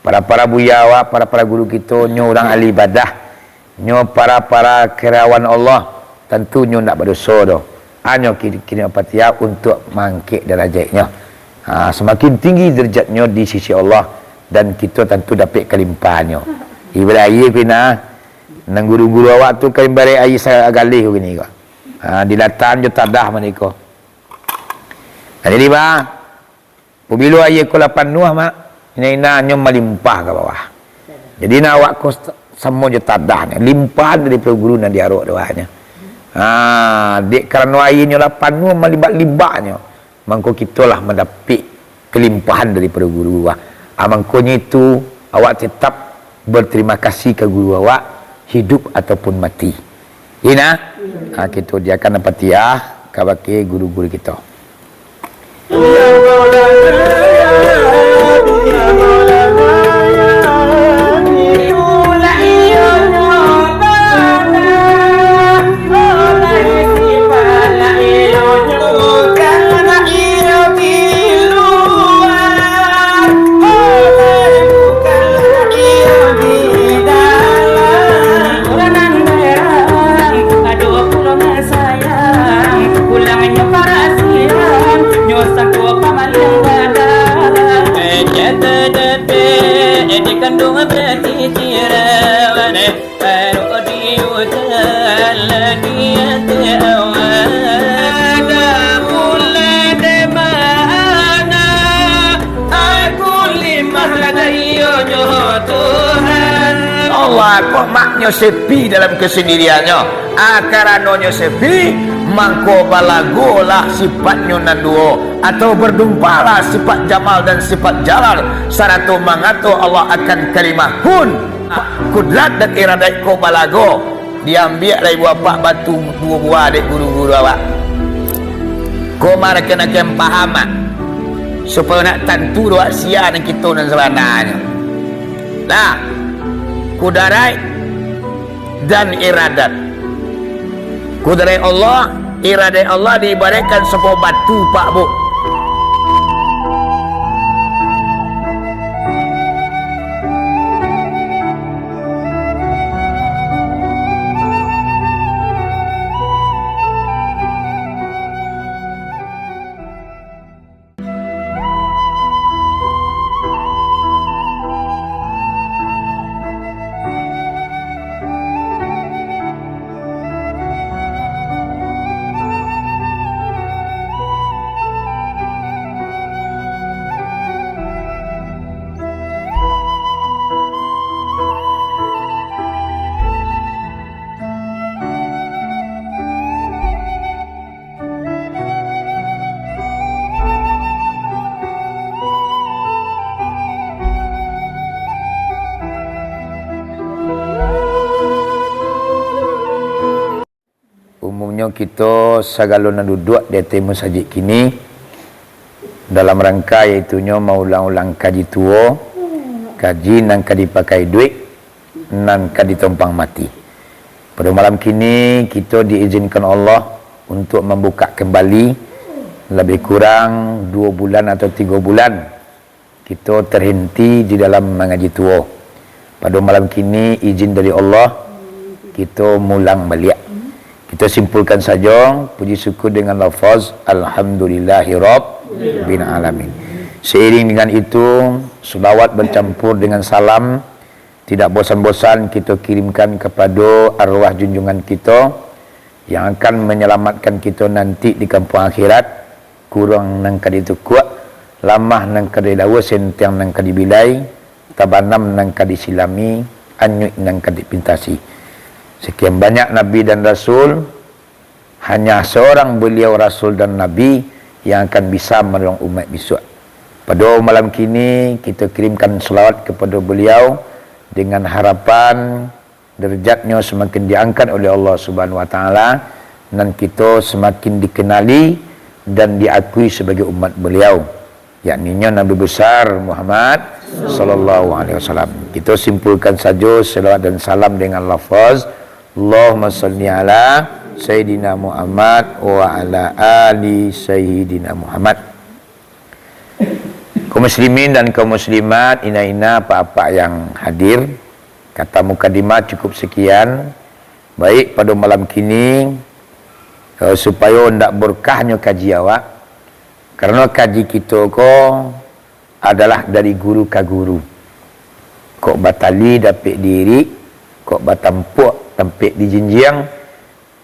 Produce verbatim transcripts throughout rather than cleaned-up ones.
Para-para buya awak, para-para guru kito, nyo urang ahli ibadah, nyo para-para karyawan Allah, tantu nyo ndak badoso doh. Hanyo ki-, kini Al-Fatihah untuak maangkek darajaiknyo. Ha, samakin tinggi derajatnyo di sisi Allah, dan kito tantu dapek kalimpahannyo. Ibarat aia ko ina, nan guru-guru awak tu kan ibarat aia sagaleh ko kini ko. Ha, dilataan jo tadah mani ko. Ha, jadi, ba, Pabilo aia ko lah panuah, mak, ina-ina nyo malimpah ka bawah. Jadi, nak awak ko sa-, samo jo tadah ni, limpahan daripado guru nan di arok tu, ha. Ha, dek karano aianyo lah panuah malimbak-limbaknyo, mangko kito lah mandapek kalimpahan daripado guru, ha. Ha, mangkonyo itu, awak tetap berterima kasih ka guru awak, hidup ataupun mati. Ina, ha, kito diakan Al-Fatihah kabake guru-guru kito. Allah, kok maknyo sepi dalam kesendiriannyo. Ah, karanonyo sepi, mangko balagolah sifatnyo nan duo, atau berdumpalah sifat jamal dan sifat jalal, sarato mangato Allah akan kalimah kun. Kudrat dan iradat ko balago. Diambiak lai buah apak batu duo buah dek guru-guru awak. Ko marakan-akan paham, ah, supayo nak tantu doh sia nan kito nan sabananyo. Nah, kudaraik dan iradat. Kudaraik Allah, iradat Allah diibaraikkan sabuah batu, Pak, Bu. Umumnyo kito sagalo nan duduak di ateh musajik kini, dalam rangka yaitunyo maulang-ulang kaji tuo, kaji nan ka dipakai iduik, nan ka ditompang mati. Pado malam kini, kito diizinkan Allah untuak mambukak kambali, labiah kurang duo bulan atau tigo bulan, kito terhenti di dalam mangaji tuo. Pado malam kini, izin dari Allah, kito mulang baliak. Kito simpulkan sajo, puji syukur dengan lafaz, "Alhamdulillahirabbil alamin." Seiring dengan itu, selawat bercampur dengan salam, tidak bosan-bosan kito kirimkan kapado arwah junjungan kito, yang akan manyalamatkan kito nanti di kampuang akhirat, kurang nan ka ditukuak, lamah nan ka dilaua, sentiang nan ka dibilai, tabanam nan ka disilami, anyuik nan ka dipintasi. Sakian banyak nabi dan rasul, hanya seorang beliau rasul dan nabi yang akan bisa manolong umaik bisuak. Pado malam kini, kito kirimkan salawat kapado beliau dengan harapan derajatnyo samakin diangkat oleh Allah Subhanahu wa Taala, nan kito samakin dikenali dan diakui sabagai umat beliau, yakninyo Nabi Besar Muhammad sallallahu alaihi wasallam. Kito simpulkan sajo salawat dan salam dengan lafaz, "Allahumma salli ala Sayyidina Muhammad wa ala ali Sayyidina Muhammad." Kaum muslimin dan kaum muslimat, ina-ina, apak-apak yang hadir, kata mukadimah cukup sekian. Baik, pado malam kini, eh, supayo ndak borkahnyo kaji awak, karano kaji kito ko adalah dari guru ka guru. Kok batali dapek diirik, kok batampuak tampek dijinjiang,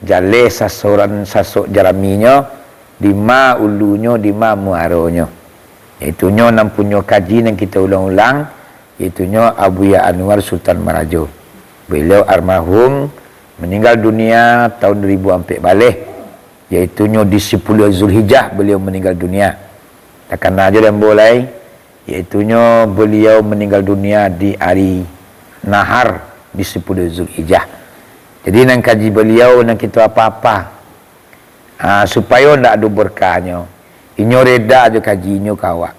jaleh sasoran sasok jaraminyo, dima ulunyo, dima muaronyo. Yaitunyo nan punyo kaji nan kito ulang-ulang, yaitunyo Abuya Anwar Sutan Marajo. Baliau almarhum, maninggal dunia tahun dua ribu ampek baleh, yaitunyo di sapuluah Zulhijjah baliau maninggal dunia. Takana jo dek ambo lai, yaitunyo baliau maninggal dunia di ari Nahar di sapuluah Zulhijjah. Jadi, nan kaji baliau nan kito apa-apa, ha, supayo ndak ado borkahnyo, inyo reda jo kaji inyo ka awak.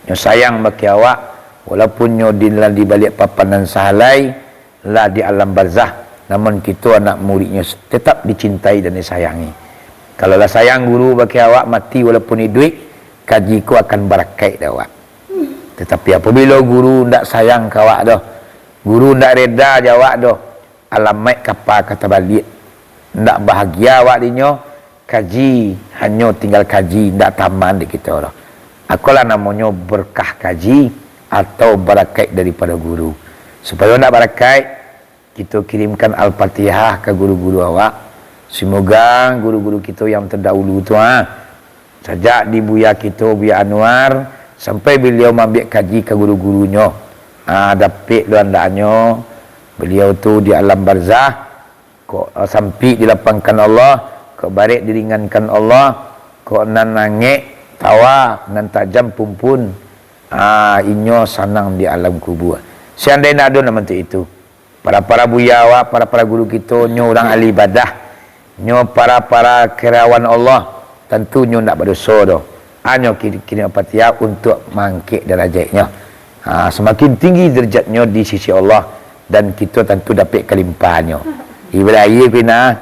Nyo sayang bake awak, walaupun nyo di, lah di baliak papan nan sahalai, lah di alam barzah, namun kito anak muridnyo tetap dicintai dan disayangi. Kalau lah sayang guru bake awak, mati walaupun iduik, kaji ko akan barakaik dek awak. Tatapi apabilo guru ndak sayang ka awak doh, guru ndak reda jo awak doh, alamaik kapa ka tabaliak. Ndak bahagia awak dinyo, kaji hanyo tinggal kaji, ndak taman di kito doh. Akolah namonyo berkah kaji atau barakaik daripado guru. Supayo ndak barakaik, kito kirimkan Al-Fatihah ka guru-guru awak. Semoga guru-guru kito yang terdahulu tu, ha, sajak di Buya kito, Buya Anwar, sampai baliau maambiak kaji ka guru-gurunyo, ha, dapek lo andaknyo, baliau tu di alam barzah, kok, ha, sampik dilapangkan Allah, kok barek diringankan Allah, kok nan angek tawa, nan tajam pumpun, ha, inyo sanang di alam kubua. Seandai ndak ado nan bantuak itu, para-para buya awak, para-para guru kito, nyo urang ahli ibadah, nyo para-para karawan Allah, tantu nyo ndak badoso doh. Hanyo ki-, kirim Al-Fatihah untuak maangkek darajatnyo. Ha, samakin tinggi darajatnyo di sisi Allah, dan kito tantu dapek kalimpahannyo. Ibarat aia ko ina,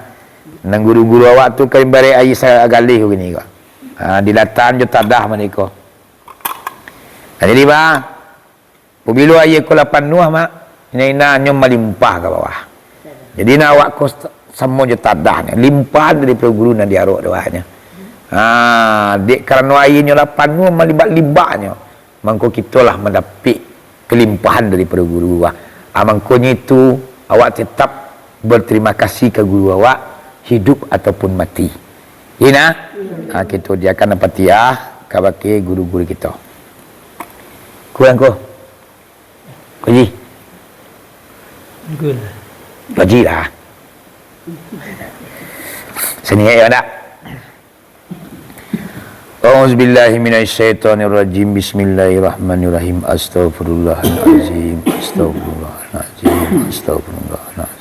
nan guru-guru awak tu kan ibarat aia sagaleh ko kini ko. Ha, dilatan jo tadah maniko. Ha, jadi, ba, Pabilo aia ko lah panuah, mak, ina-ina nyo malimpah ka bawah. Jadi, nah, awak ko sa-, samo jo tadah nyo, limpahan daripado guru nan di arok tu, awaknyo. Ha, dek karano aia nyo lah panuah, malimbak-limbaknyo, mangko kito lah mandapek kalimpahan daripado guru, wah. Ha, mangkonyo itu, awak tetap berterima kasih ka guru awak, hidup ataupun mati. Ina, ha, kito diakan Al-Fatihah kabake guru-guru kito. Kurang ko? Kaji. Kaji lah. Sini ya, nak. A'udzubillahi minasyaitonirrajim. Bismillahirrahmanirrahim. Astaghfirullahalazim. Astaghfirullahalazim. Astaghfirullahalazim.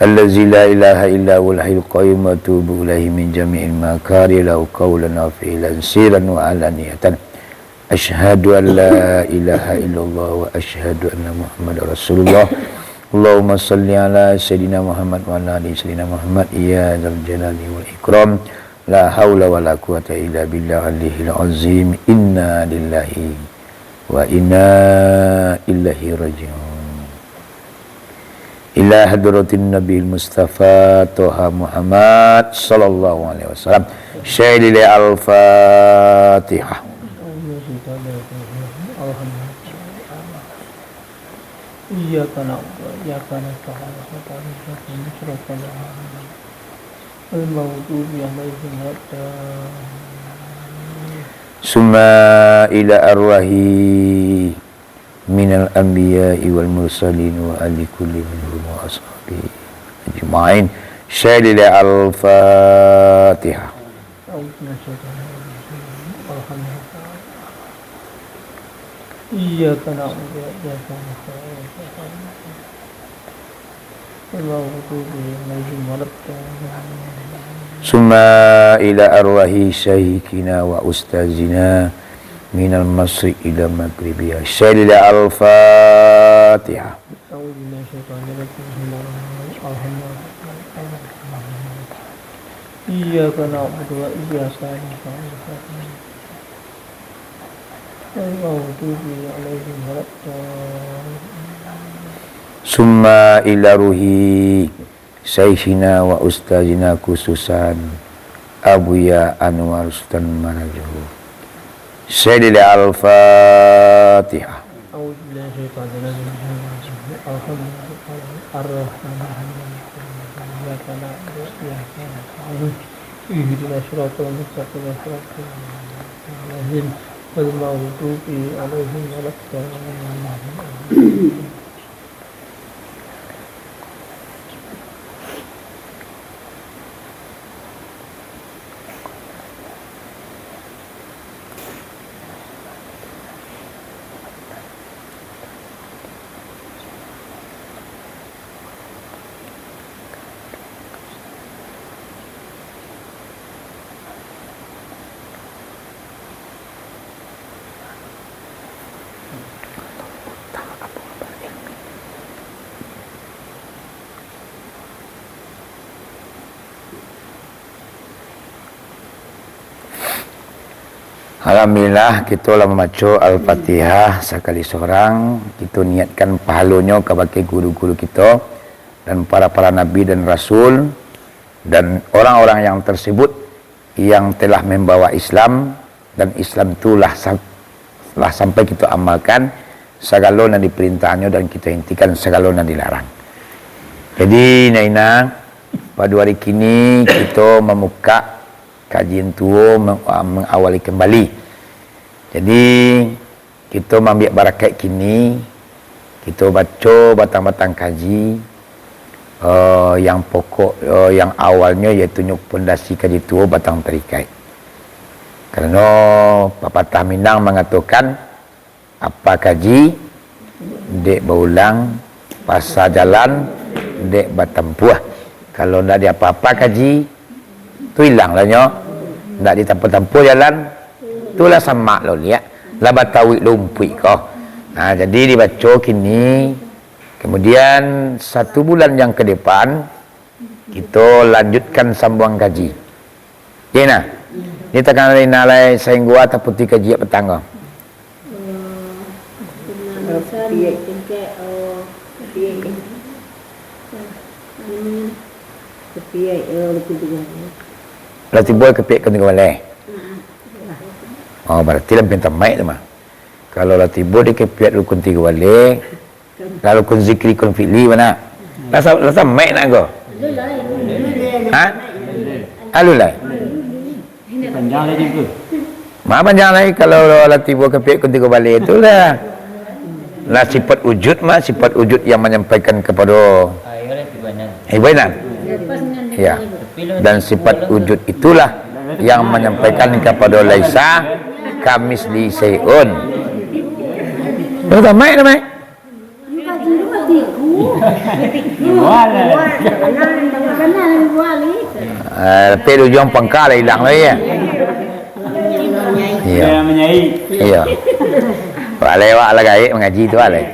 Allazi la ilaha illa huwal hayyul qayyum wa atubu ilaihi min jami'il makari lahu qaulan wa fi'lan sirran wa alaniyatan. Asyhadu an la ilaha illallah wa asyhadu anna Muhammadar Rasulullah. Allahumma salli ala Sayyidina Muhammad wa ala ali Sayyidina Muhammad, ya dzal jalali wal ikram. La haula wala quwata illa billahil aliyil azim. Inna lillahi wa inna ilaihi raji'un. Ila hadratin Nabil Mustafa Toha Muhammad sallallahu alaihi wasallam. Syailil Al-Fatihah. Iyyaka na'budu wa iyyaka nasta'in. Ihdinas siratal mustaqim. Shiratal ladzina an'amta 'alaihim. Al-maghdubi 'alaihim waladdallin. Summa ila arwahi minal anbiya'i wal mursalin wa ali kulli minhum wa ashabihi ajma'in. Syailil Al-Fatihah. Iyyaka na'budu wa iyyaka nasta'in. Summa ila arwahi syaikhina wa ustazina minal masyriq ila maghribiha. Syailil Al-Fatihah. Iyyaka na'budu wa iyyaka nasta'in. المغضوب عليهم ولا الضالين. Summa ila ruhi Syaikhina wa Ustazina khususan Abuya Anwar Sultan Marajo. Sayyidil Al-Fatihah. أعوذ بالله من الشيطان الرجيم. بسم الله الرحمن الرحيم. الحمد لله رب العالمين. الرحمن الرحيم. مالك يوم الدين. إياك نعبد وإياك نستعين. اهدنا الصراط المستقيم. صراط الذين أنعمت عليهم غير المغضوب عليهم ولا الضالين. Alhamdulillah, kito lah mambaco Al-Fatihah sakali sorang. Kito niatkan pahalonyo kabake guru-guru kito, dan para-para nabi dan rasul, dan orang-orang yang tersebut yang telah membawa Islam, dan Islam tu lah sam-, lah sampai kito amalkan sagalo nan diperintahannyo dan kito hentikan sagalo nan dilarang. Jadi, ina-ina, pado ari kini kito mamukak kaji nan tuo, meng-, mengawali kembali. Jadi, kito maambiak barakaik kini, kito baco batang-batang kaji, eh, yang pokok, eh, yang awalnyo, yaitunyo pondasi kaji tuo batang tarikaik. Karano papatah Minang mangatokan, apa kaji, dek baulang, pasa jalan, dek batampuah. Kalau ndak diapa-apa kaji, tu ilang lah nyo. Ndak ditampuah-tampuah jalan, tu lah samak lo liak, lah batauik lumpuik ko. Nah, jadi dibaco kini, kemudian satu bulan yang ke depan, kito lanjutkan sambuang kaji. Yo, nah. Ni takana ina lai sainggo taputi kaji petang ko. Lah tibo kepiak rukun tigo baleh. Oh, berarti lah pinta maik tu mah. Kalau lah tibo di kepiak rukun tigo baleh, lalu rukun zikri, rukun fi'li ma nak? Lah sa-, lah samaik nak ko? Ha? Alun lai? Panjang lai tu. Ma panjang lai kalau lah tibo kepiak rukun tigo baleh tu lah. Lah sifat wujud mah, sifat wujud yang manyampaikan kapado ibanan. Ya. Dan sifat wujud itulah yang manyampaikan kapado laisa kamitslihi syai'un. Lah samaik, samaik. Eh, tapi di ujuang pangka lah ilang lai, yo. Iyo. Iyo. Baleh awak lah gaek mangaji tu, baleh.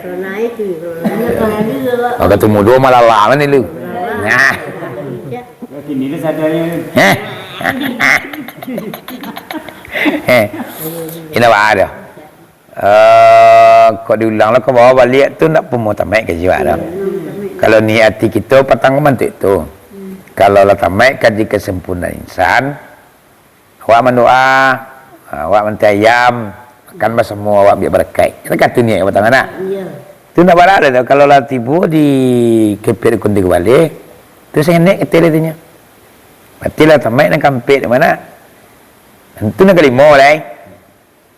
Awak katumu duo malalak mah ni lu. Nah. Eh. Eh. Indak baa doh. Eh, kok diulang lah ka bawah baliak tu, ndak pamuah tamaik kaji awak tu. Kalau niat ati kito patang mantik tu. Kalau lah tamaik kaji kesempurnaan insan, awak mandoa, awak manti ayam, makan basamo, awak ambiak barakaik. Kan katu niat patang nak. Iyo. Tu ndak baa doh tu. Kalau lah tibo di kepiak rukun tigo baleh, tu sangenek kato lah tu nyo. Berarti lah tamaik nan kaampek tu ma nak. Tu nan kalimo lai.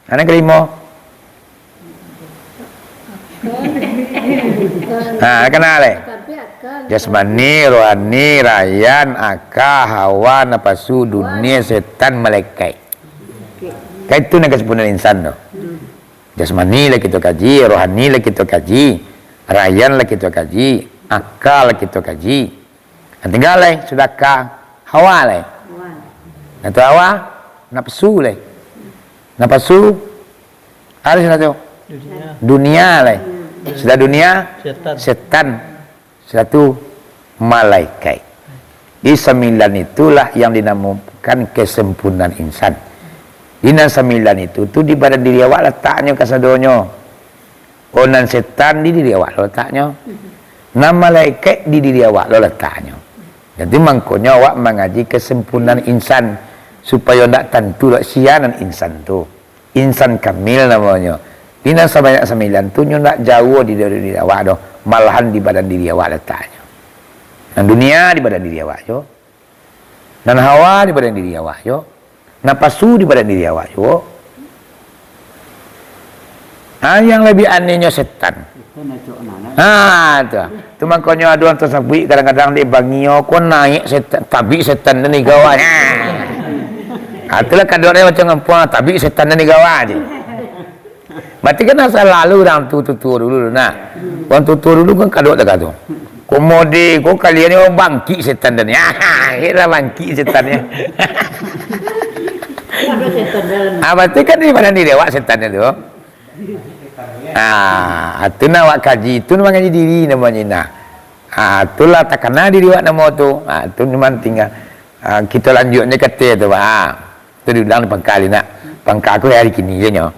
Ha, nan kalimo. Ha, kana lai. Jasmani, rohani, rayan, aka, hawa, napasu, dunia, setan, malaikat. Kan itu nan kasempurnaan insan tu. Jasmani lah kito kaji, rohani lah kito kaji, rayan lah kito kaji, aka lah kito kaji. Nan tingga lai, sudah aka, hawa lai. Nan tu hawa, napasu lai. Napasu, apo sudah tu? Dunia. Dunia lai. Sudah dunia, setan. Setan. Sudah tu, malaikat. Di sambilan itulah yang dinamakan kesempurnaan insan. Di nan sambilan itu tu di badan diri awak lataknyo kasadonyo. Oh, nan setan di diri awak lo lataknyo. Nan malaikat di diri awak lo lataknyo. Jadi mangkonyo awak mangaji kesempurnaan insan, supayo ndak tantu dek sia nan insan tu. Insan kamil namonyo. Di nan sabanyak sambilan tu nyo ndak jauah di diri awak doh, malahan di badan diri awak lataknyo. Nan dunia di badan diri awak jo. Nan hawa di badan diri awak jo. Napasu di badan diri awak juo. Ha, yang labiah anehnyo setan. Ha, tu. Tu mangkonyo ado urang tasabuik kadang-kadang dek bangio ko naik setan, tabik setan dan digawa. Ha. Ha, itulah kadoknyo macam ngampuang, tabik setan dan digawa je. Berarti kan asal lalu urang tu tuo dulu tu, nah. Urang tuo dulu kan kadok tagado. Komode ko kalian ni urang bangkik setan dan ni. Ah, heran bangkik setan ni. Ah, berarti kan di mana ni lewat setan tu? Ah, tu nak awak kaji, tu nak mangaji diri namonyo nah. Ah, itulah takana diri awak namo tu. Ah, tu memang tinggal. Ah, kita lanjutnya kata tu, ah. Tu diulang di pangka ni nak. Pangka aku hari kini je nyo.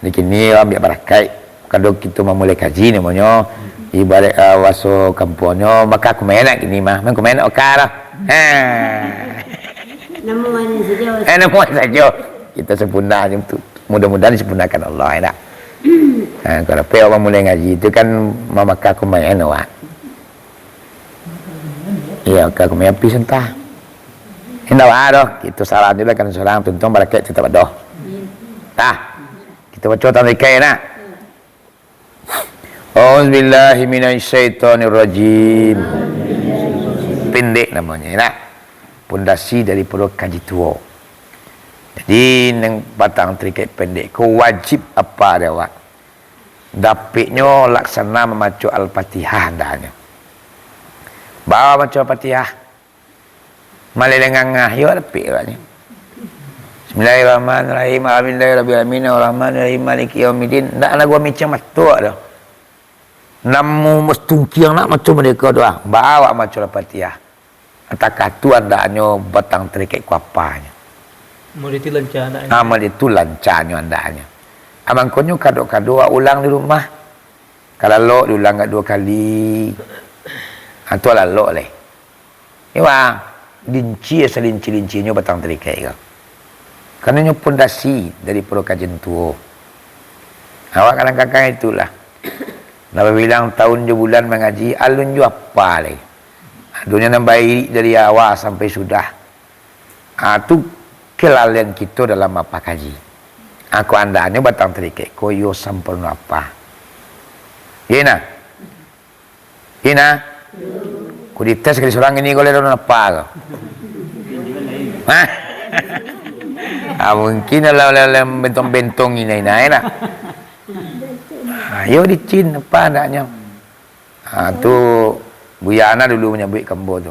Hari kini ambiak barakaik. Kado kito mamulai kaji namonyo. Ibarat, ah, baso kampuangnyo, maka aku main nak kini mah. Main aku main nak oka lah. Ha. Namuan sajo. Eh, namuan sajo. Kita sempurna je tu. Mudah-mudahan disempurnakan Allah, ya tak? Ha, kalau pe awak mamulai ngaji tu kan mamaka aku main awak. Iyo, ka aku main api sentah. Indak baa doh, kito salah tu lah kan surang, tuntung barakaik tetap ado. Tah, kito baco tantang ikai nak. Auzubillahi minasyaitonirrajim. Pendek namonyo, nak. Pondasi daripado kaji tuo. Jadi, nang batang tarikaik pendek ko wajib apa dek awak? Dapiknyo laksana mamaco Al-Fatihah andaknyo. Baa maco Al-Fatihah? Maleleng angah yo dapik agaknyo. Bismillahirrahmanirrahim. Alhamdulillahirabbil alamin. Arrahmanirrahim. Maliki yaumiddin. Ndak lagu micam mato doh. Namu mustungkiang nak maco mereka doh. Baa awak maco Al-Fatihah? Takah tu andaknyo batang tarikaik ko apanyo. Model tu lancar andaknyo. Ah, model tu lancarnyo andaknyo. Ah, mangkonyo kado-kado awak ulang di rumah. Ka lalok diulang agak duo kali. Ah, tu lalok leh. Iyo, rinci salinci-lincinyo batang tarikaik ko. Karano nyo pondasi daripado kajian tuo. Awak kadang-kadang itulah. Lah babilang taun jo bulan mangaji, alun jo apa lai. Adonyo nan bairik dari awal sampai sudah. Ah, tu kelalaian kito dalam apa kaji. Ah, ko andaknyo batang tarikaik ko iyo sampurno apa. Iyo nah. Ina, ku dites sakali surang ini ko leh daun apa ko? Hah? Ah, mungkin lah, lah, lah bentong-bentong ina, ina, ina. Ah, yo licin apa andaknyo. Ah, tu Buya Ana dulu manyabuik ka ambo tu.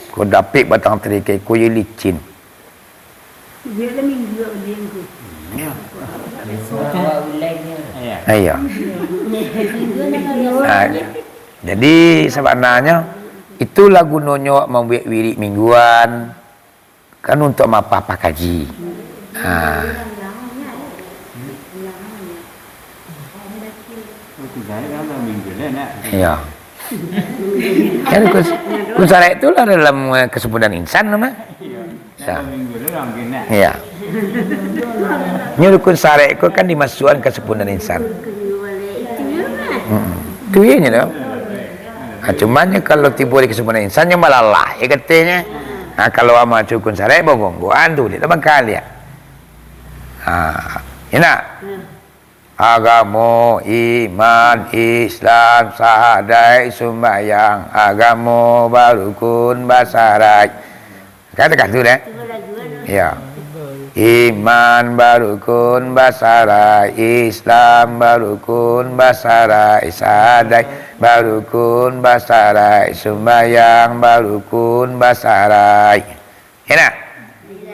Ko dapik batang tarikaik ko yo licin. Iyo lah minggu awak bali ko. Iyo. Iyo. Ah, jadi sabananyo itulah gunonyo awak mambuek wirik mingguan, kan untuak maapa-apa kaji. Ha. Iyo. Kan kun, kun saraik tu lah dalam, eh, kesempurnaan insan tu mah. Iyo. Iyo. Nyo rukun saraik ko kan dimasuakan kesempurnaan insan. Mm-mm. Tu iyo nyo tu. Ha, cuman nyo kalau tibo di kesempurnaan insan nyo malalah, iyo katonyo. Ha, kalau amal rukun saraik babonggoan tu, dek tabangkal dia. Ha, iyo nak? Agamo, iman, Islam, sahadaik, sumbayang, agamo barukun basaraik. Kan takah tu deh? Iyo. Iman barukun basaraik, Islam barukun basaraik, sahadaik barukun basaraik, sumbayang barukun basaraik. Enak?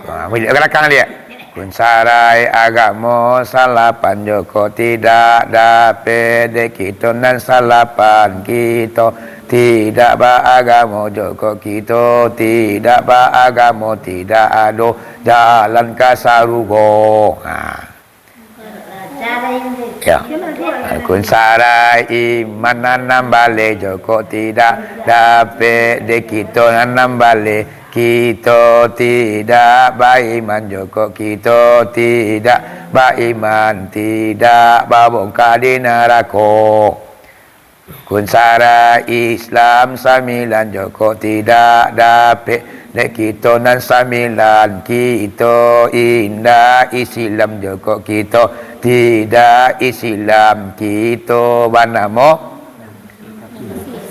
Ha, mujik ka balakang dia. Rukun sarai agamo salapan joko tidak dapek dek kito nan salapan, kito tidak baagamo joko kito tidak baagamo, tidak ado jalan ka sarugo. Ha. Ya. Rukun sarai iman nan baleh joko tidak dapek dek kito nan baleh. Kito tidak baiman joko kito tidak baiman, tidak babongka di narako. Rukun sarai Islam sambilan joko tidak dapek dek kito nan sambilan, kito indak Islam joko kito tidak Islam, kito banamo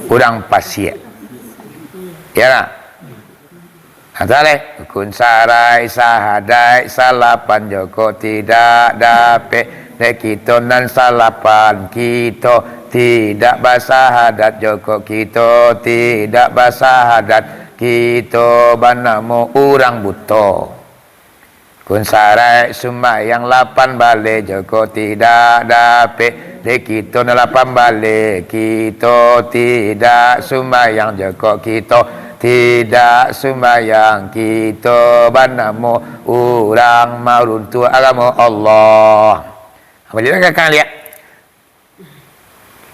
urang pasiak. Ya lah. Nah, tu lah, rukun sarai sahadaik salapan joko tidak dapek dek kito nan salapan, kito tidak basahadat joko kito tidak basahadat, kito banamo urang buto. Rukun sarai sumbayang lapan baleh joko tidak dapek dek kito nan lapan baleh, kito tidak sumbayang joko kito tidak sumbayang, kito banamo urang maruntuak agamo Allah. Baliak ka liak.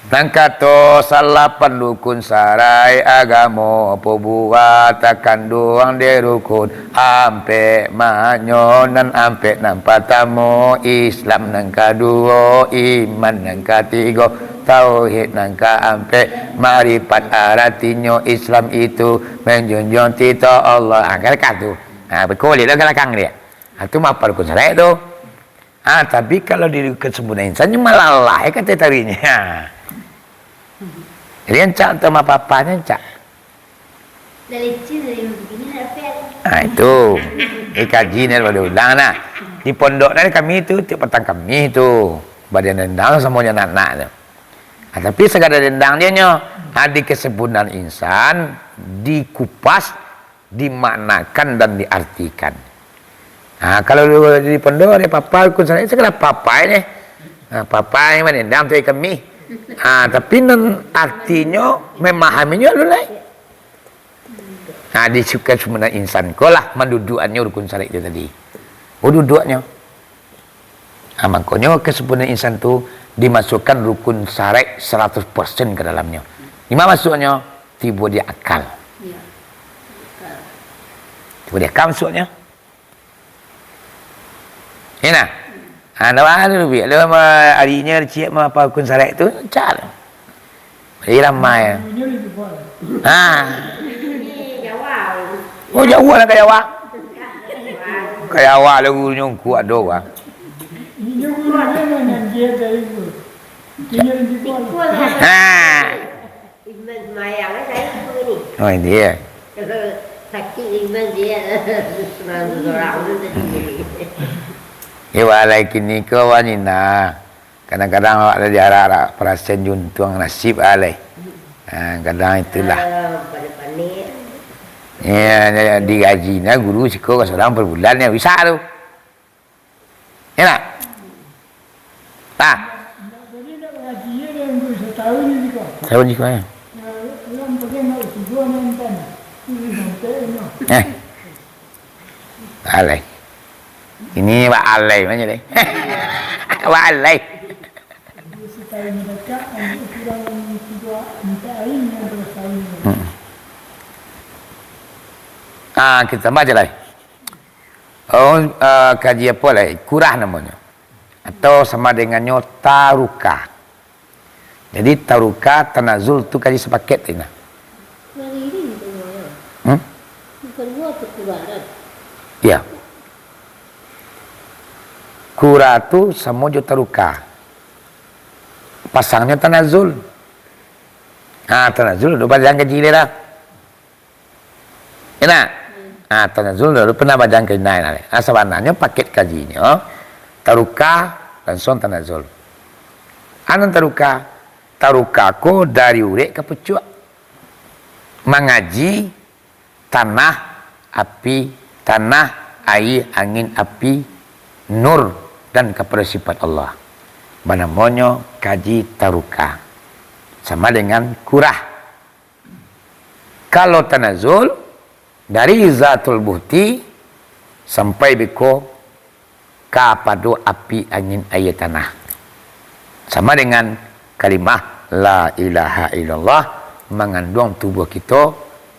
Nan kato salapan rukun sarai agamo, pabuatan kanduang dek rukun ampek, maknyo nan ampek, nan patamo Islam, nan kaduo iman, nan katigo tauhid, nan kaampek makrifat. Aratinyo Islam itu manjunjuang titah Allah. Ha, kan ka tu. Ha, beko liak lah ka balakang dia. Ha, tu mah apa rukun sarai tu. Ah, tapi kalau di kesempurnaan insan, nyo malalah, eh, kato taruihnyo. Jadi, rancak untuak mapapahnyo, rancak. Dah licin dari begini, nak fail. Ah, itu. Dikaji ni, baru ulang, nah. Di pondok ni kami tu, tiap patang kami tu, badian dendang samo jo anak-anak tu. Ah, tapi sagala dendang dia nyo, ah, di kesempurnaan insan, dikupas, dimaknakan dan diartikan. Ha, kalau di, di pondok ado papa rukun sarai, sagala papa ni. Ha, papa ni manendang tu kami. Ha, tapi nan artinyo, mamahaminyo alun lai. Ha, di kesempurnaan insan ko lah manduduakannyo rukun sarai tu tadi. Oh, duduaknyo. Ha, mangkonyo kesempurnaan insan tu dimasukkan rukun sarai saratus persen ka dalamnyo. Di ma masuaknyo? Tibo di akal. Iya. Tibo di akal masuaknyo. Yo nah. Ha, ndak baa tu, Bi. Lalu ma-, arinyo ciek ma-, apa rukun sarai tu, cak. Jadi ramai. Ha. Oh, jauah lah ka Jawa. Ka Jawa lah gurunyo ungkuak ado, ah. Ha. Iman semayang, eh, saya apa ni? Oh, ini ya. Kalau sakit iman dia, semayang seorang tu tadi. Ya, walai kini ko wanina. Kadang-kadang awak lah diarak-arak, parasaian juntuang nasib alai. Ha, kadang itulah. Ah, panik-panik. Ya, ya, digaji nah guru siko ka surang per bulan ya bisa tu. Ya tak? Tah. Satahun siko ya. Eh. Alai. Ini wak alai macam ni. Wak alai. Hmm. Ah, kita tambah je lah. Oh, ah, kaji apa lah? Kurah namonyo. Atau sama dengannyo taruka. Jadi, taruka, tanazul tu kaji sapaket tadi nah. Nariring tu, ya. Hmm? Bukan dua tu kurah, kan? Ya. Kurah tu samo jo taruka. Pasangnyo tanazul. Ha, tanazul, udah bajang kaji dia dah. Enak? Ah, tanazul dulu pernah bajang ka inai nah. Ah, sabananyo paket kajinyo, taruka, langsuang tanazul. Anan taruka, taruka ko dari urek ka pucuak. Mangaji tanah, api, tanah, aia, angin, api, nur dan kapado sifat Allah. Banamonyo kaji taruka. Sama dengan kurah. Kalau tanazul, dari zatul buhti sampai beko kapado api, angin, aia, tanah. Sama dengan kalimah la ilaha illallah manganduang tubuah kito,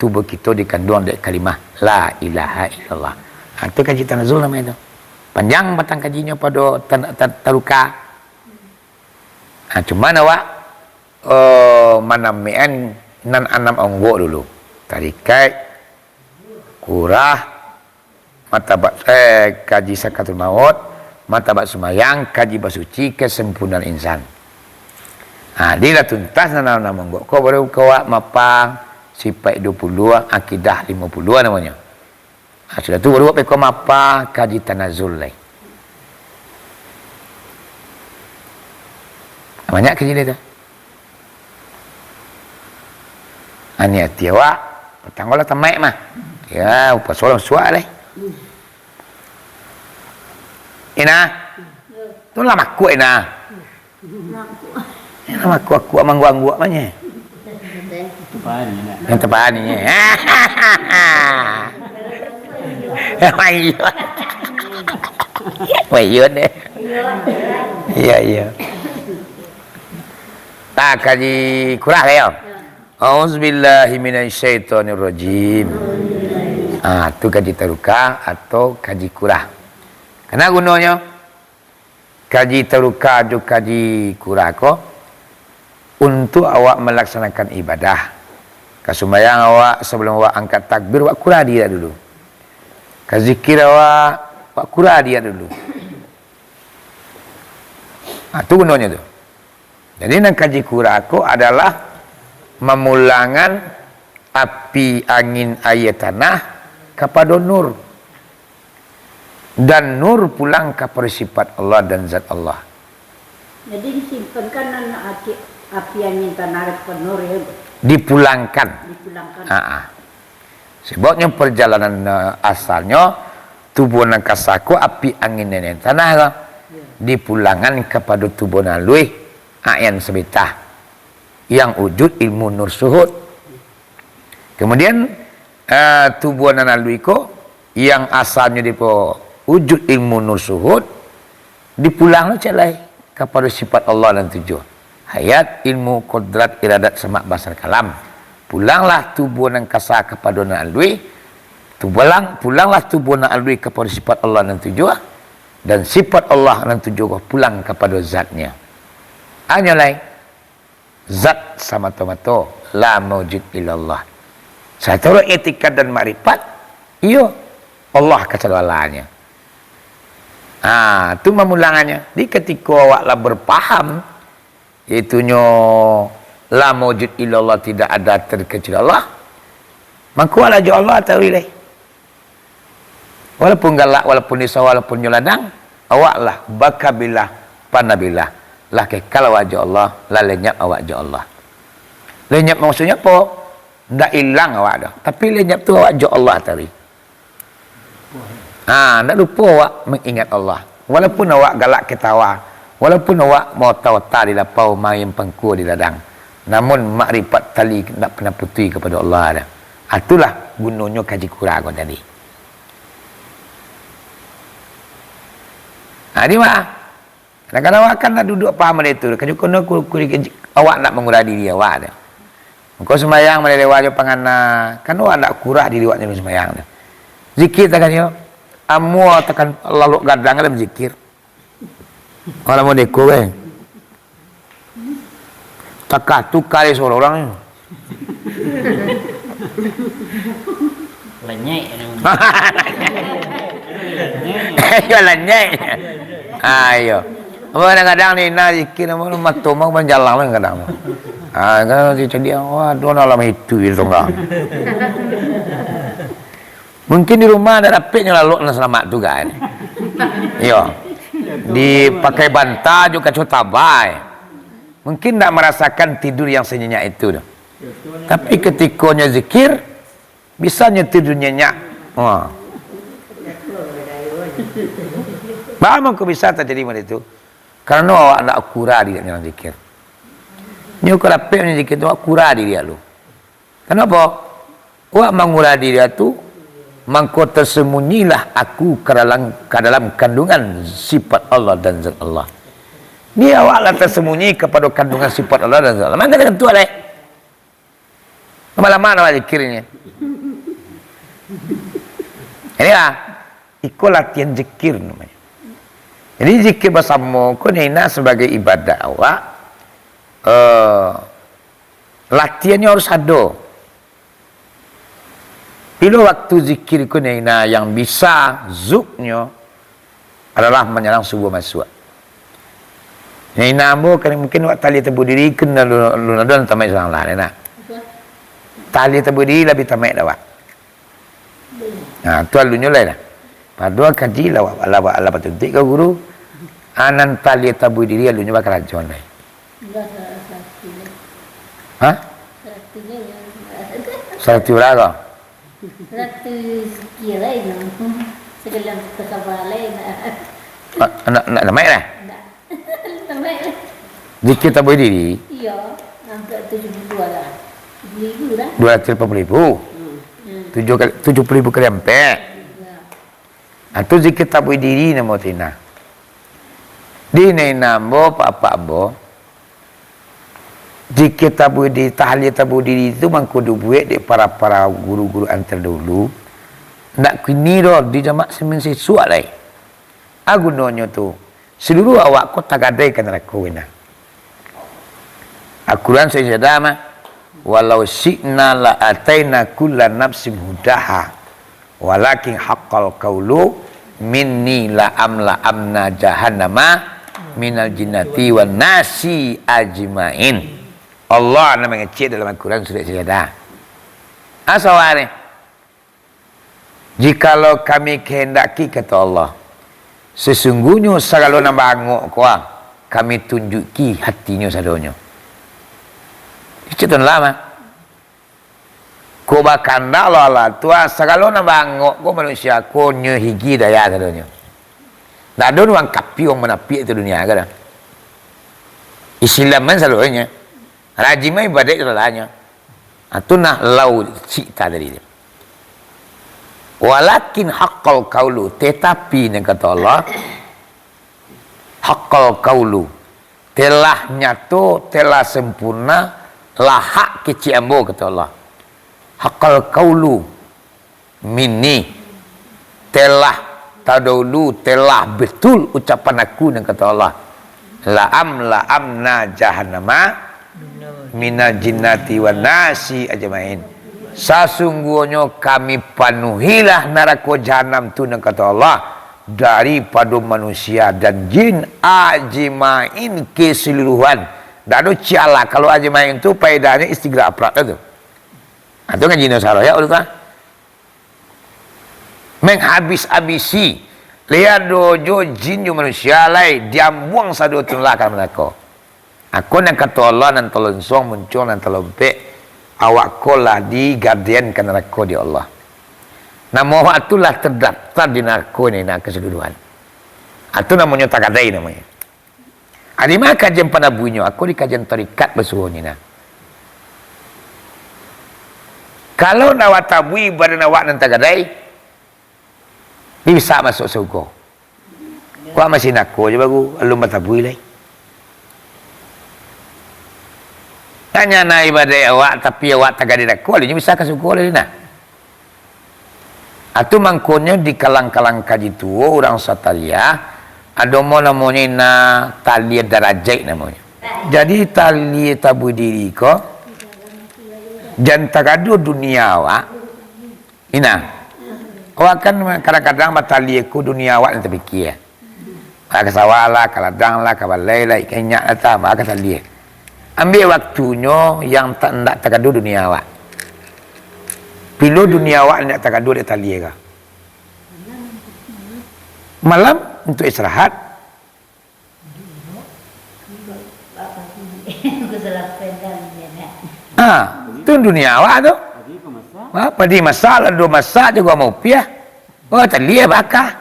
tubuah kito dikanduang dek kalimah la ilaha illallah. Ha, tu kaji tanazul namonyo tu. Panjang batang kajinyo pado tan-, tan-, taruka. Ha, cuman awak, eh, manamekan nan anam onggok dulu. Tarikaik, kurah, martabat, eh, kaji sakaratul maut, martabat sumayang, kaji basuci, kesempurnaan insan. Ha, di lah tuntas nan anam onggok ko, baru ka awak mapa sipaik duo puluah, akidah limo puluah namonyo. Ha, sudah tu baru awak beko mapa kaji tanazul lai. Banyak kaji dia tu. Ha, niati awak, patang ko lah tamaik mah. Yo, puaso lah masuak lai. Ina. Tu lah makuak, Ina. Ina makuak-kuak, mangguak-angguak mah nyo. Yang tepahan ni. Wah, iyo. Wah, iyo deh. Iyo, iyo. Tak kaji kurah kayo. Auzubillahiminasyaitonirrajim. Ah, tu kaji taruka atau kaji kurah. Kana gunonyo? Kaji taruka jo kaji kurah ko untuak awak malaksanakan ibadah. Ka sumbayang awak, sabalum awak angkat takbir, awak kurah diri dulu. Ka zikir awak, awak kurah diri dulu. Ha, tu gunonyo tu. Jadi, nan kaji kurah ko adalah mamulangan api, angin, aia, tanah kapado nur. Dan nur pulang kapado sifat Allah dan zat Allah. Jadi, disimpankan nan api, api, angin, tanah, kapado nur, yo? Dipulangkan. Dipulangkan. Ha, ha. Sababnyo parjalanan, eh, asalnyo, tubuah nan kasa ko, api, angin, aia, tanah ko, dipulangan kapado tubuah nan aluih, ayan sabitah, yang wujud ilmu nur suhud. Kamudian, eh, tubuah nan aluih ko, yang asalnyo daripada wujud ilmu nur suhud, dipulang lo cek lai kapado sifat Allah nan tujuah. Hayat, ilmu, kodrat, iradat, samak, basar, kalam. Pulanglah tubuah nan kasa kapado nan aluih, tu pulang, pulanglah tubuah nan aluih kapado sifat Allah nan tujuah, dan sifat Allah nan tujuah ko pulang kapado zatnya. Hanyo lai, zat samato-mato, la maujud illallah. Sataro etikad dan makrifat, iyo, Allah kasadoalahnyo. Ha, tu mamulangannyo. Di katiko awak lah barpaham, yaitunyo la maujud illallah, tidak ada terkecuali Allah, mangko lah jo Allah taruih lai. Walaupun galak, walaupun risau, walaupun nyo ladang, awak lah bakabilah, panabilah, lah kekal awak jo Allah, lah lenyap awak jo Allah. Lenyap maksudnyo apo? Ndak ilang awak doh, tapi lenyap tu awak jo Allah tadi. Ha, ndak lupo awak mangingat Allah. Walaupun awak galak ketawa, walaupun awak maota-ota di lapau, main pangkua di ladang, namun makrifat tali ndak pernah putui kapado Allah doh. Ha, itulah gunonyo kaji kurah ko tadi. Ha, di ma? Kadang-kadang awak kan nak duduak paham bana itu, kajo kono ku-, ku-, awak nak mangurah diri awak tu. Engkau sumbayang malelewa jo pangana, kan awak nak kurah diri awak dalam sumbayang tu. Zikir takan yo, amua takan lalok gadang dalam zikir. Alah modeko, eh. Takah tukar suara orang ni. Lenyek. Ayo lenyek. Ayo. Apa kadang-kadang ni, nah, zikir nama lu, mato mau berjalan lah kadang. Ah, kan dia cakap, "Wah, dua dalam itu, itu enggak." Mungkin di rumah ada rapiknya lalu nak selamat tu kan. Yo. Dipakai bantal juga kaco tabai. Mungkin ndak merasakan tidur yang senyenyak itu tu. Tapi ketikonyo zikir, bisanya tidur nyenyak. Ha. Baa mangko bisa tajadi model itu? Karano awak ndak kura diri nyo dalam zikir. Nyo ka dapek nyo zikir tu, awak kura diri lu. Kenapa? Awak mangura diri tu, mangko tersemunyilah aku ka dalam, ka dalam kandungan sifat Allah dan zat Allah. Ni awak lah tersemunyi kapado kandungan sifat Allah dan zat Allah. Mangko tentu alai. Lama-lama awak zikirnyo. Inilah, iko latihan zikir namonyo. Jadi zikir basamo ko nina sabagai ibadah awak, eh, latiannyo harus ado. Bilo waktu zikir ko nina yang bisa zuknyo, adalah manjalang subuah masuak. Nina ambo kan mungkin wak tali tabuih diri kan lalu, lalu nadon tamaik surang lah, nina. Tali tabuih diri labiah tamaik dah, wak. Nah, tu alunyo lai dah. Padohal kaji lah, wak, lah, wak, lah batuntuik ka guru. Anan tali tabuih diri alunyo bakarajo lai. Enggak, sa-, satu. Hah? Satu je yang Satu urang ko? Seratus sekian lah, Imam. Sekian ke sabar lah, Imam. Ah, nak, nak tamaik lah? Ndak. Tamaik lah. Zikir tabuih diri? Iyo, hampir tujuh puluh dua lah. Tujuh puluh ribu lah. Dua ratus lapan puluh ribu? Hmm. Hmm. Tujuh kali, tujuh puluh ribu kali ampek? Iyo. Ah, tu zikir tabuih diri namo tu nah. Di nina ambo, apak-apak ambo, zikir tabuih diri, tahlil tabuih diri tu mangko dibuek dek para-para guru-guru ang terdahulu. Ndak kini doh, di jaman semen sisuak lai. A gunonyo tu, seluruh awak ko tagadai ka narako, wina. Al-Quran sudah mah, "Walau syi'na la ataina kulla nafsin hudaha, walakin haqqal qaulu minni la amla amna jahannama minal jinnati wan nasi ajmain." Allah nan mangecek dalam Al-Quran surat Sajadah. Asa wari. "Jikalau Kami kahendaki," kato Allah, "sasungguahnyo sagalo nan bangok ko, ah, Kami tunjuki hatinyo sadonyo." Kecek tu lah, mah. Ko bakandak lo Allah tu, ah, sagalo nan bangok ko manusia ko nyo higi daya sadonyo. Ndak ado urang kapi, urang munafik tu dunia ko dah. Islam kan sadonyo. Rajin mah ibadat tu lah nyo. Ah, tu nah lau cik tadi tu. "Walakin haqqal qaulu," tetapi, nan kato Allah, "haqqal qaulu," telah nyato, telah sempurna, lah hak kecek ambo, kato Allah. "Haqqal qaulu minni," telah tadahulu, telah betul ucapan aku, nan kato Allah, "La am, la amna jahannama minal jinnati wan nasi ajmain." Sasungguahnyo Kami panuhilah narako jahanam tu, nan kato Allah, daripado manusia dan jin ajmain keseluruhan. Ndak ado cialah. Kalau ajmain tu paedahnyo istighraq afrad tu. Ha, tu ngaji Nasaroh, ya, Allah. Manghabis-abisi, lai ado jo jin jo manusia lai, diambuang sado tu lah ka narako. Ako nan kato Allah nan talonsuang muncul nan talompek, awak ko lah digadaian ka narako dek Allah. Namo awak tu lah tadaftar di narako ni, nak kasaluruhan. Itu namonyo tagadai namonyo. Adi mah kajian panabuihnyo, ako di kajian tarikat basuo ni nah. Kalau ndak awak tabui badan awak nan tagadai, bisa masuak sarugo. Awak masih nako je baru, alun batabui lai. Tanya na ibadah awak, tapi awak tagadai nako, alun bisa ka sarugo lai nah. Atu mangkonyo di kalang-kalang kaji tuo urang Sataliah, ado mo namonyo ina talia darajaik namonyo. Jadi talia tabuih diri ko, jan tagaduah dunia awak. Ina, awak kan kadang-kadang batalia ko dunia awak nan tapikia. Ka sawah lah, ka ladang lah, ka balai lah, ikan inyak lah, tah, maka talia. Ambiak waktunyo yang ta-, ndak tagaduah dunia awak. Bilo dunia awak ndak tagaduah dek talia ka? Malam untuk istirahat. Ah, tu dunia awak tu. Ah, padi masak, lado masak, jago amupiah. Oh, talia baka.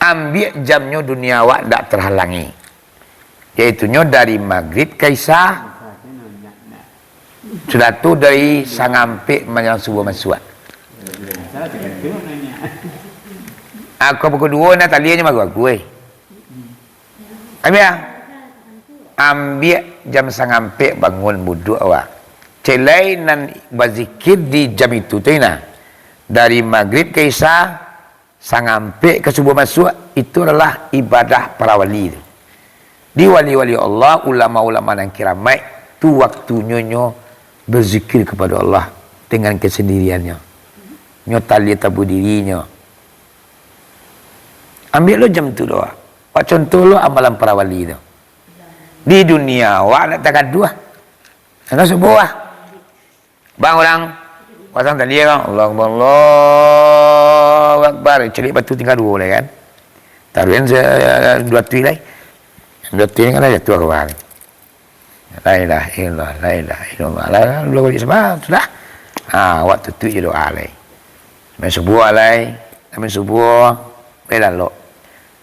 Ambiak jamnyo dunia awak ndak terhalangi. Yaitunyo dari magrib ka isya. Sudah tu dari sangampek manjang subuah masuak. Ako pukul duo nah talianyo bagu-bagu, eh. Ambiak, ambiak jam sangampek bangun buduak awak. Cek lai nan bazikir di jam itu tu nah. Dari magrib ka isya, sangampek ka subuah masuak, itu adalah ibadah para wali tu. Di wali-wali Allah, ulama-ulama nan kiramaik, tu waktunyo nyo berzikir kepada Allah dengan kesendiriannyo. Nyo talia tabuah dirinyo. Ambiak lo jam tu doh. Wak contoh lo amalan para wali tu. Di dunia awak nak tagaduah. Karena subuah. Bang urang, pasang tali kan, Allahu Akbar, Allahu Akbar, caliak batu tingga duo lai kan. Taruihan se-, duo tui lai. Duo tui ni kan lah jatuah ka bawah ni. La ilaha illallah, la ilaha illallah. Lah, lah, duo kali sambah, sudah. Ha, awak tutuik jo doa lai. Main subuah lai, main subuah, main lalok.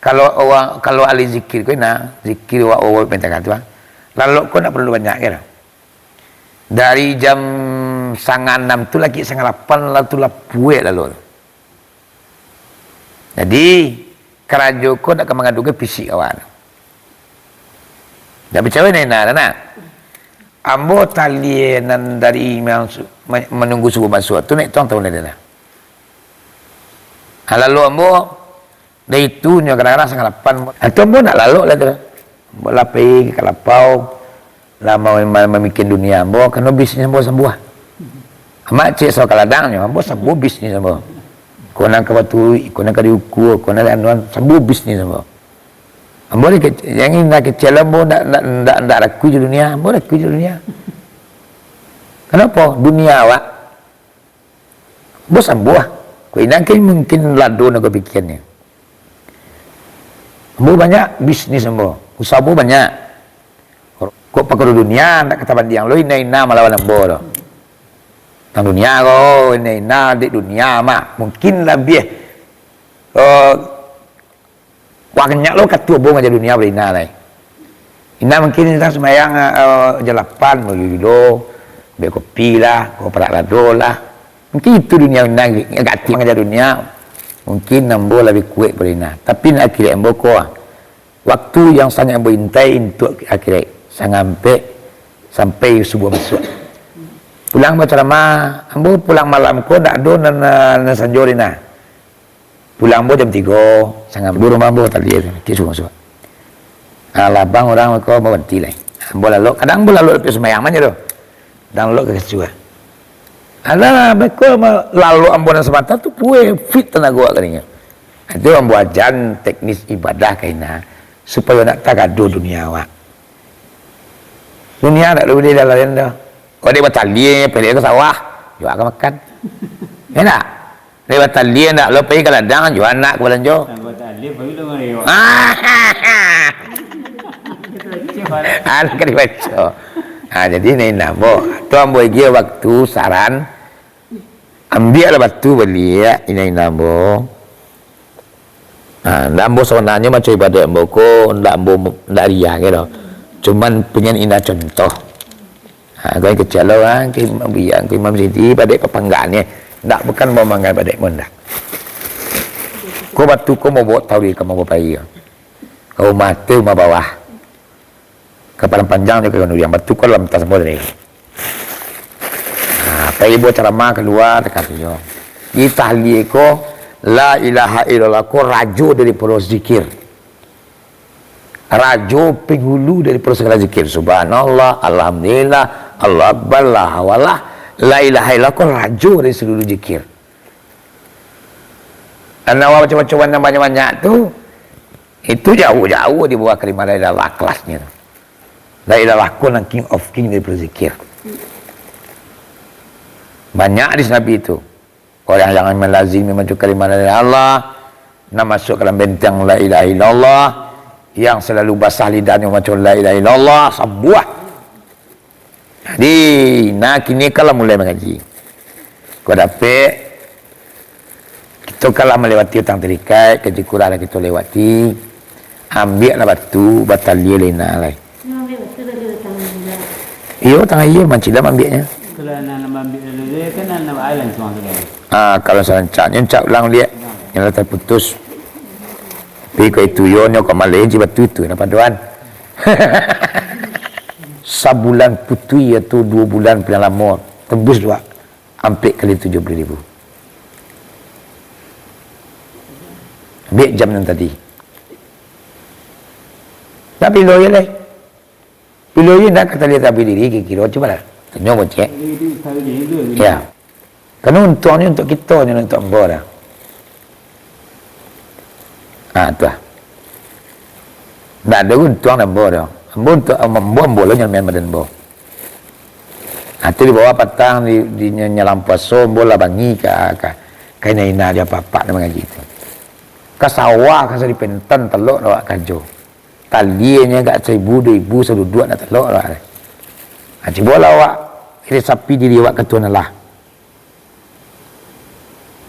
Kalau urang, kalau ahli zikir ko nah, zikir awak, awak minta kan tu, ah. Lalok ko ndak paralu banyak kan. Dari jam sangah anam tu, lagi sangah lapan lah tu lah puek lalu. Jadi, karajo ko ndak ka mangadukan fisik awak. Ndak picayo ni, nah, nah, nah. Ambo talia nan dari mansu-, ma-, manunggu subuah masuak tu naik tong tahu ni dah. Ha, lalu ambo, dari tu nyo kadang-kadang sangah lapan. Atau ambo nak lalok lah tu. Ambo lah pai ka lapau, lah ma-, ma-, mamikian dunia ambo, karano bisnis ambo sambuah. Amak cek sawa ka ladang nyo, ambo sambuah bisnis ambo. Ko nan ka baturuik, ko nan ka diukua, ko nan ka anuan, sambuah bisnis ambo. Ambo ni kec-, yang indak kecil ambo ndak, ndak, ndak, ndak rakui jo dunia, ambo rakui jo dunia. Kanapo? Dunia awak. Ambo sambuah. Ko indak kan mungkin lado nan ko pikian ni. Ambo banyak bisnis ambo, usaha ambo banyak. Kok pakaro dunia, ndak ka tabandiang lo ina-ina malawan ambo tu. Tang dunia ko, ina-ina dek dunia mah. Mungkin labiah, eh, banyak lo kato ambo ngaja dunia bari ina lai. Ina mungkin ina sumbayang, eh, jam lapan, bayu lo, ambiak kopi lah, ko parak lado lah. Mungkin itu dunia ina, agak aktif ngaja dunia. Mungkin ambo labiah kuaik bari ina. Tapi nak akhirat ambo ko, ah. Waktu yang sangat ambo intai untuak akhirat, sangampek sampai subuah masuak. Pulang bacaramah, ambo pulang malam ko ndak ado nan, nan sanjo ina. Pulang ambo jam tigo, sangah duo rumah ambo tadi, kisuah masuak. Alah, bang urang ko babanti lai. Ambo lalok, kadang ambo lalok lapiak sumbayang mah tu. Kadang lalok ka kisuah. Alah, beko lalok ambo nan samanta tu, pueh, fit tanago awak karinyo. Itu ambo ajan teknis ibadah ka ina, supayo ndak tagaduah dunia awak. Dunia ndak buliah dilalaian doh. Kok dek batalia, pelek ka sawah, juo ka makan. Ya ndak? Dek batalia ndak, lo pai ka ladang, juo anak ka balanjo. Nan batalia, baru lo ngari awak. Anak ka dibaco. Ha, jadi ina-ina ambo. Tu ambo agiah waktu saran, ambiaklah batu baliak, ina-ina ambo. Ha, ndak ambo sabananyo macam ibadah ambo ko, ndak ambo, ndak riak gitu. Cuman pengen ina contoh. Ha, kau yang kecil lo, ha, ke Imam Biang, ke Imam Siti, padek papangganyo. Ndak, bukan mau manggai padek pun ndak. Ko batu ko mau bawa taruih ka mau bapai. Ka rumah tu, rumah bawah. Ka Padang Panjang jo ka Ganduriang. Batu ko dalam tas ambo tadi. Ha, pai ambo caramah kalua, takatunyo. Di tahlil ko, la ilaha illallah ko rajo daripado zikir. Rajo pangulu daripado sagalo zikir. Subhanallah, alhamdulillah, Allahu Akbar, la haula, la ilaha illallah ko rajo dari saluruh zikir. Nan awak baco-baco nan banyak-banyak tu, itu jauah-jauah di bawah kalimah la ilaha illallah kelasnyo tu. La ilaha illallah ko nan king of king dari berzikir. Banyak hadis Nabi tu. Orang yang melazimi membaca kalimah la ilaha illallah, nan masuk ka dalam benteng la ilaha illallah, yang selalu basah lidahnyo membaca la ilaha illallah, sambuah. Jadi, nah, kini kan lah mulai mangaji. Kok dapek, Kito kan lah malewati Batang Tarikaik, Kaji Kurah lah kito lewati. Ambiaklah batu, batalialah Ina lai. Ambiak batu dari Batang Tarikaik. Iyo, Batang Tarikaik, mancilam ambiaknyo. Kalau nak, nak ambiak dari dia, kan nak, nak baai lansuang tu, kan? Ah, kalau sarancaknyo, rancak ulang liak. Yang lah taputus. Tapi kok itu, iyo, nyo kok maleh, ji batu itu, napa doan? Sabulan putuih, atau duo bulan paliang lamo, tembus dek awak. Ampek kali tujuah puluah ribu. Ambiak jam nan tadi. Ndak pilo je lai. Pilo je ndak ka taliah tabuih diri, kiro-kiro, cubolah. Tanyo bocek. Ya. Karano untuangnyo untuak kito, jan untuak ambo dah. Ha, tu lah. Ndak ado untuang dek ambo doh. Ambo untuak ambo, ambo lo nyaman badan ambo. Ha, tu di bawah patang, di, di nyalam puaso, ambo lah bangih ka, ka, ka ina-ina jo apak-apak nan mangaji tu. Ka sawah, ka sari pentan, talok dek awak karajo. Taliahnyo agak saribu, duo ribu, saduduak ndak talok dek awak. Ha, cubolah awak resapi diri awak ka Tuhan Allah.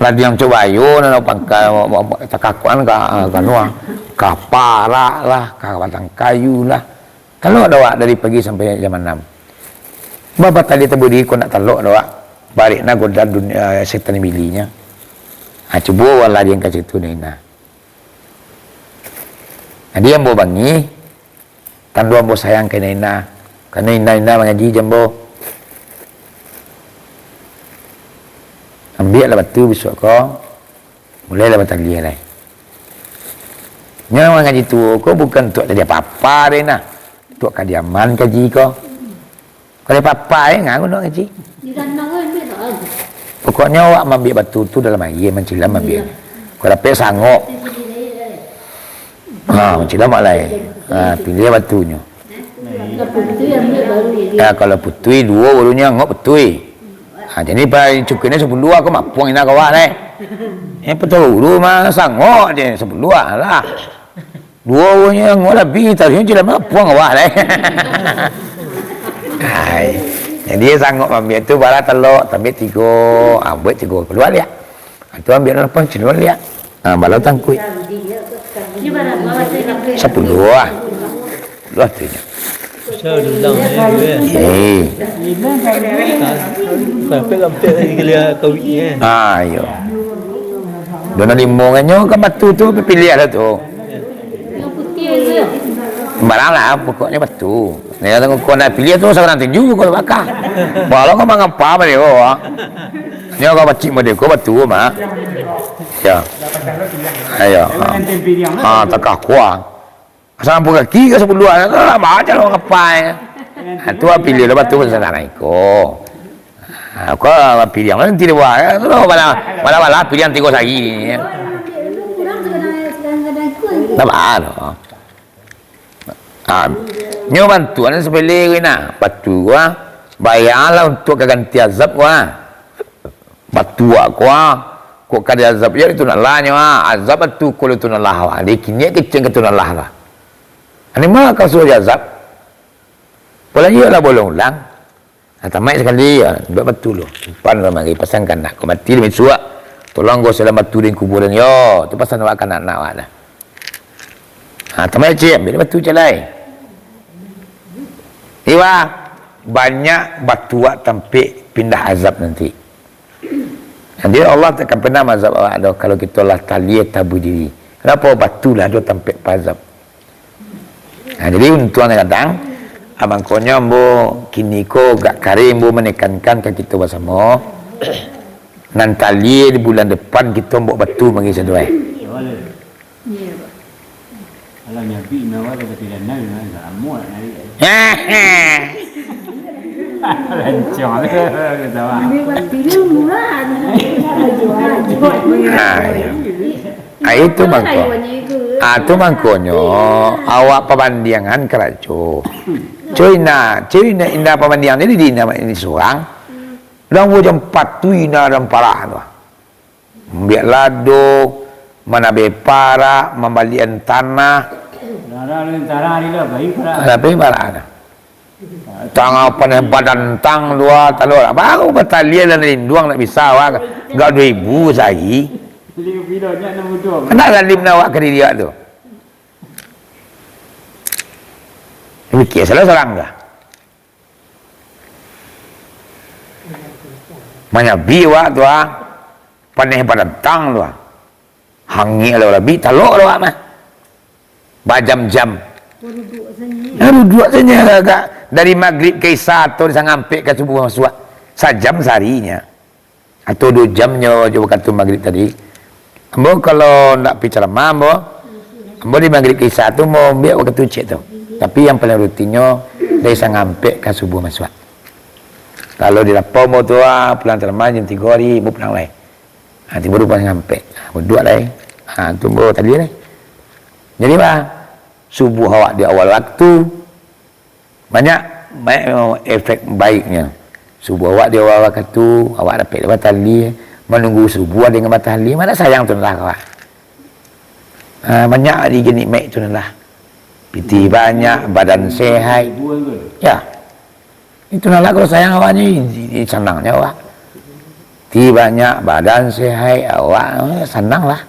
Lah diang cubayo, nan pangka, takakuan ka, ka anu, ka parak lah, ka batang kayu lah. Talok dek awak dari pagi sampai jam anam. Babatali tabudi ko ndak talok dek awak. Barek na godan dunia, setan bilinyo. Ha, cubo awak lah diang ka situ, Nina. Jadi ambo bangih, tando ambo sayang ka ina-ina. Karano ina-ina mangaji jo ambo. Ambiaklah batu bisuak ko, mulailah bataliah lai. Nyo mangaji tuo ko bukan untuak jadi apa-apa doh, Ina. Untuak kadiaman kaji ko. Kalau papa, eh, ngau nak ngaji. Di kandang kan, dia tak ada. Pokoknyo awak maambiak batu tu dalam aia, mancilam ambiak. Iya. Kalau dapek sangok. Ha, mancilam awak lai. Ha, piliah batunyo. Kalau putuih ambil baru dia. Ya, kalau putuih duo baru nyo angok putuih. Ha, jadi pai cukuiknyo sapuluah, aku mapuang ina kawah lai. Eh, betul dulu mah sangok je sapuluah lah. Duo urang nyo angok lah, bi taruih nyo cilam puang awak lai. Hai. Jadi sangok maambiak tu, bara talok, ambiak tigo, ah, buek tigo, kalua liak. Ah, tu ambiak nan lapan, cilam liak. Ah, bara tangkuik. Sapuluah. Sapuluah tu nyo. Susah diulang, eh, dulu, eh. Eh. Sampai-sampai lagi kelia kawik, eh. Ah, iyo. Dona limo nyo kan batu tu, piliah lah tu. Yang putih tu. Sembarang lah, pokoknyo batu. Nah, yang kau nak pilih tu sabarang tuju kalau baka. Walau kau mangapa balik kau, ah. Nyo kau pacik model kau batu mah. Ya. Ayo. Ha. Ha, takah kuah. Sampu kaki ka sapuluah, lah baca lah kapai. Ha, tu pilih lah batu sabarang iko. Ha, kau pilih yang nanti dia buat. Tu lah bala, bala-bala pilih yang tigo sagi ni. Tak apa tu. Ha, nyo bantuan sepele ko nah. Batu ko, ah. Bayalah untuk ka ganti azab ko, ah. Batu ko, ah. Kok ka diazab yo itu nak lah nyo, ah. Azab batu ko itu nak lah, ah. Dia kini kecil ka itu nak lah, ah. Ani mah ka suruh diazab. Pulang iyo lah bolong ulang. Nah, tamaik sakali, ya, duduak batu lu. Simpan lah mari, pasan ka anak ko mati di misuak. Tolong go salam batu di kuburan yo. Tu pasan awak ka anak-anak awak dah. Ha, tamaik cik, ambil batu cik lai. Iwa, banyak batu awak tampek pindah azab nanti. Jadi Allah takkan pernah mazab awak doh kalau kito lah taliah tabuih diri. Kenapa? Batu lah ado tampek paazab. Nah, jadi untuang kadang, ah, mangkonyo ambo kini ko gak kareh ambo manekankan ka kito basamo, nan taliah di bulan depan kito ambo batu mari sadoe. Iya, Pak. Kalau nyabi mawa ka tapi danau, nah, agak lamo nak narik. Lancong tu, ketawa. Dia buat tidur murah. Ah, iya. Ah, itu mangko. Ah, tu mangkonyo, awak pabandiangan karajo. Cuy, nah, cuy, nah, indak pabandiangan ni di, di, di surang. Dang bujang patuih nah dalam parah tu. Ambiak lado, manabeh parak, mambalian tanah. Tanah lain tanah ni lah, baik parak. Tapi parak. Tangah paneh badantang dua talua. Baru batalian dan linduang nak bisa, wah. Gak dua ribu sehari. Kena zalim awak ka diri awak tu. Mikir salah sorang tu. Manyabi awak tu ah. Paneh badantang tu ah. Hangik lah labi, talok lah awak mah. Bajam-jam. Baru duduak saja. Ya, duduak saja agak dari magrib ka isya atau di sangampek ka subuh masuak. Sajam saharinyo. Atau duo jam nyo jo wakatu magrib tadi. Ambo kalau ndak pi caramah ambo, ambo di magrib ka isya tu ambo ambiak wakatu ciek tu. Tapi yang paling rutinnyo dari sangampek ka subuh masuak. Kalau di lapau ambo tu ah, pulang caramah jam tigo hari, ambo pulang lai. Ha, tibo tu paling ampek. Ha, baduduak lai. Ha, tu ambo tadi lai. Jadi, bah, subuh awak di awal waktu, banyak, banyak efek baiknyo. Subuh awak di awal waktu, awak dapek batahlia, manunggu subuh ado nan batahlia, ma ndak sayang tu lah, kawan. Ha, banyak di nikmat tu lah. Pitih banyak, badan sehat. Ya. Itu lah, kalau sayang awak ni, sanangnyo awak. Pitih banyak, badan sehat, awak, eh, sanang lah.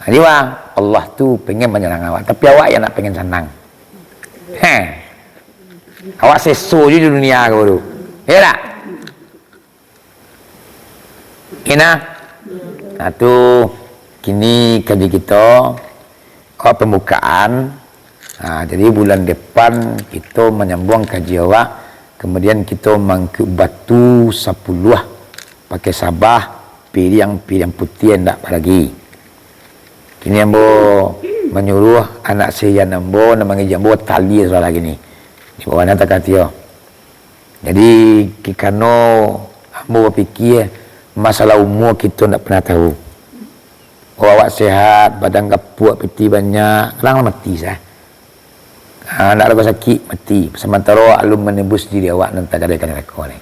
Jadi, wah, Allah tu pengen manyarang awak, tapi awak yang nak pengen sanang. Heh. Awak seso je di dunia ko tu. Ya tak? Kena? Nah, tu kini kaji kito, oh, pambukaan. Ha, jadi bulan depan kito manyambuang kaji awak, kemudian kito mangkuik batu sapuluah pakai sabah, piriang, piriang putiah indak baragi. Kini ambo manyuruah anak sehian ambo nan mangaji ambo tali salah kini. Di bawah nan takatio. Jadi, kikano ambo bapikia, masalah umua kito ndak pernah tahu. Oh, awak sehat, badan gapuak, pitih banyak, kadang lah mati sah. Ha, ndak ado sakik, mati. Samantaro alun manembus diri awak nan tagadai ka narako ni.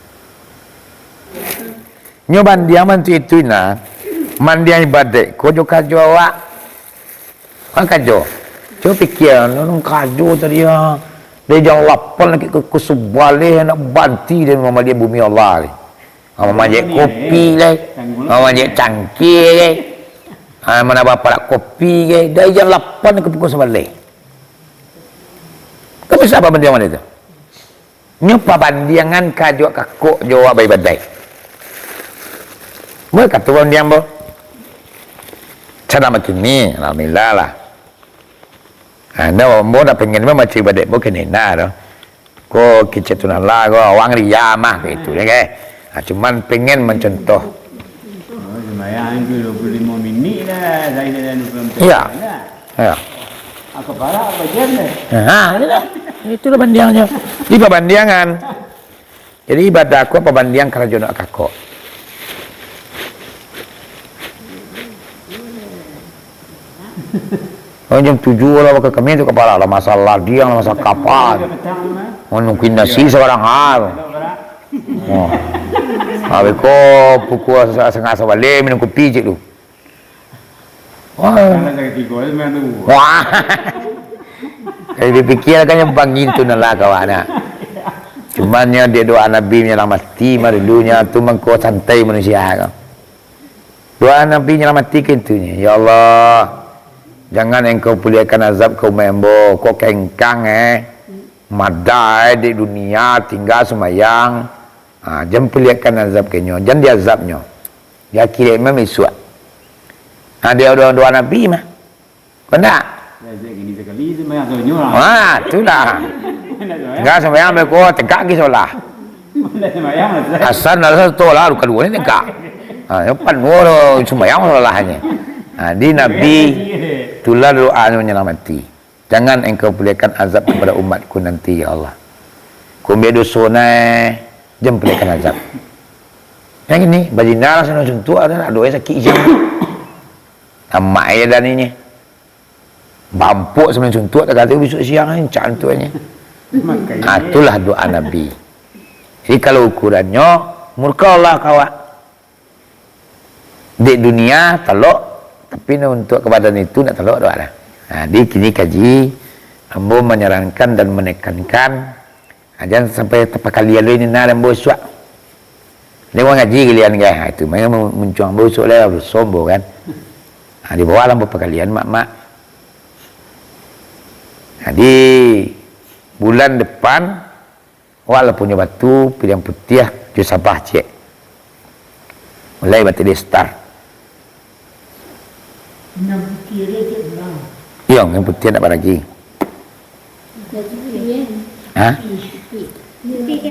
Nyo bandiang bantuak itu, nah. Bandiang ibadaik ko jo karajo awak. Kan karajo. Cubo pikia, nan karajo tadi, ah. Dari jam lapan lagi ka, ka subaleh, nak banti dari mamalian bumi Allah ni. Ah, mamanjek kopi lai, mamanjek cangkir lai. Ah, manabah parak kopi lai. Dari jam lapan ka pukul sabaleh. Tapi saba bandiang mano tu? Nyo pabandiangan karajo kakok jo awak baibadaik. Baa kato bandiang ambo? Sadang bakini, alhamdulillah lah. Ha, ndak, ambo ndak pengen mah maco ibadaik ambo kanai nah doh. Ko kecek tu nah lah, ko awak ria mah, baitu deh, kan. Ha, cuman pengen mancontoh. Oh, sumbayang tu dua puluh limo minik lah, saya dah dua puluh empat Iya. Lah. Iyo. Ako parak apa jam deh? Ha, itulah. Itulah bandiangnyo. Di pabandiangan. Jadi, ibadah ko pabandiang karajo nak kakok. Oh, jam tujuah lah, waktu kami tu kapala lah, masak ladiang lah, masak kapa. Oh, nungkuin nasi sabarang hal. Oh. Habis ko pukul sa-, satangah sabaleh minum kopi cik tu. Wah. Wah. Kalau dipikia kan nyo bangin tu nah lah kawan nah. Cuman nyo dek doa Nabi manyalamati mah dulu nyo tu mangko santai manusia ko. Doa Nabi manyalamati kan tu nyo, "Ya Allah, jangan Engkau paliakan azab ka umaik ambo, ko kengkang eh, madai dek dunia tingga sumbayang, ha, jan paliakan azab ka inyo, jan diazab nyo." Di akhirat mah isuak. Ha, dia doa, doa Nabi mah. Ko ndak? Ya, sejak kini sakali sumbayang sonyo lah. Ha, itulah. Ndak sumbayang. Ndak sumbayang, beko tegak lagi solah. Ndak sumbayang lah, Ustaz. Asal ndak satu lah, kaduo ni tegak. Ha, yang panuh tu sumbayang solahnyo. Ha, di Nabi, itulah doa nyo manyalamati. Jangan Engkau paliakan azab kepada umatku nanti, ya Allah. Kok ambiak doso nai, jan paliakan azab. Yang ini, bajinda lah sanang suntuak, ado, ado sakik siang. Tamak aja dan ini. Bampuk sambil suntuak, tak kata besok siang, encak tu aja. Makanya. Ah, itulah doa Nabi. Jadi, kalau ukurannyo, murka Allah ka awak. Dek dunia talok, tapi nak untuak ka badan itu ndak talok doh lah. Ha, di kini kaji, ambo manyarankan dan manekankan, ha, jan sampai tapakali alui ni nah ambo isuak. Ni urang ngaji gilian kan. Ha, itu mah muncuang ambo isuak lah, sombong kan. Ha, dibawa lah bapakalian, Mak-mak. Jadi, bulan depan, awak lah punyo batu, piliang putiah, jo Sabah ciek. Mulai batili star. Yang putiah dia cek barang. Iyo, yang putiah nak baragi. Ha?